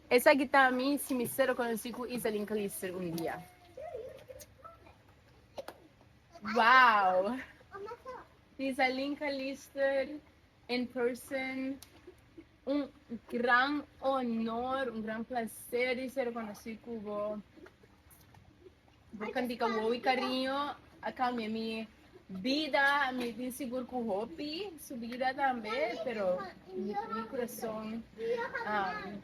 Esaki ta mi si mi ser conoci cu Iselin Calister un dia. Wow! Iselin Calister in person. Un gran honor, un gran placer di ser conoci cu bo. Bo cantica wowi cariño a cambia mi bida, mi tin sigur cu hopi su bida tambe, pero mi, mi corazon um,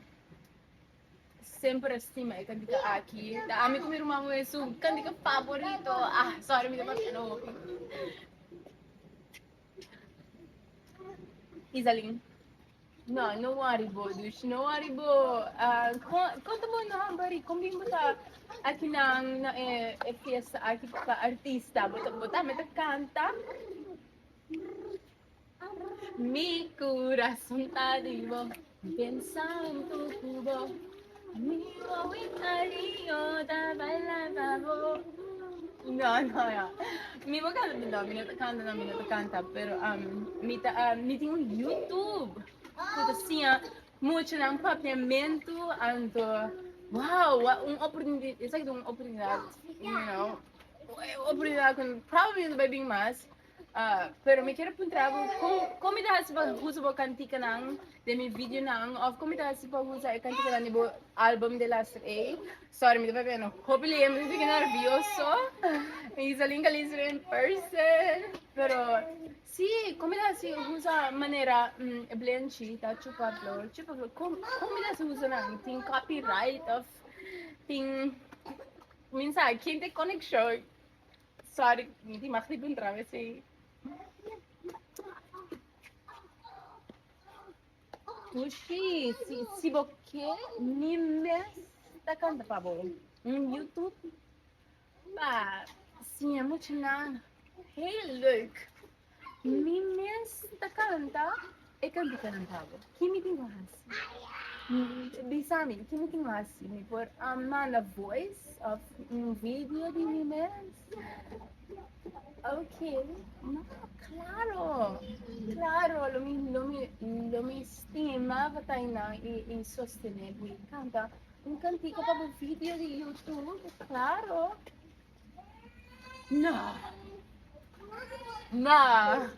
semper a stima e cantica aki. Ta ami cu mi ruman muhe su cantica favorito. Ah, sorry, mi ta papia hopi. Isalin. No, no worry bo, dus no worry bo. Uh, konta bo nomber i kon bin bo ta aki nan na e, e fiesta aki pa artista. Bo ta, bo tambe ta kanta. Mi corazón ta di bo, pensando ku bo. Mi wowi cariño ta baila pa bo. No, no, no. Mi bo canta, no, mi no ta canta, no, mi no ta canta, pero um, mi ta, um, mi tin un YouTube ku ta siña muchanan papiamentu, anto, wow, un oportunidad, esaki ta un oportunidad, you know, oportunidad ku probably no ta bai bin mas. Ah, pero mi kier puntra bo, kon, kon mi ta hasi pa usa bo kantikanan den mi videonan? Of kon mi ta hasi pa usa e kantikanan di bo album de laster ei? Sorry, mi ta papia no hopi lihé, mi ta sinti nervioso. Iselin Calister in person. Pero, si, kon mi ta hasi usa manera mm, Blenchi ta chupa flor, chupa flor. Kon, kon mi ta hasi usa nan? Tin copyright of tin, mi sa, ken ta konekshon? Sorry, mi tin mag di puntra esei. Tushi, si, si bo ke, mi mes ta kanta pa bo. Un YouTube pa siña muchanan. Heel leuk. Mi mes ta kanta e kantikanan pa bo. Ki mi tin ku hasi? Bisa mi, ki mi tin ku hasi? Mi por manda voice of un video di mi mes? Ok, no, klaro, klaro, lo mi, lo mi, lo mi stima pa ta einan i, i sostené bo i kanta un kantika pa bo video di YouTube, klaro. No. No.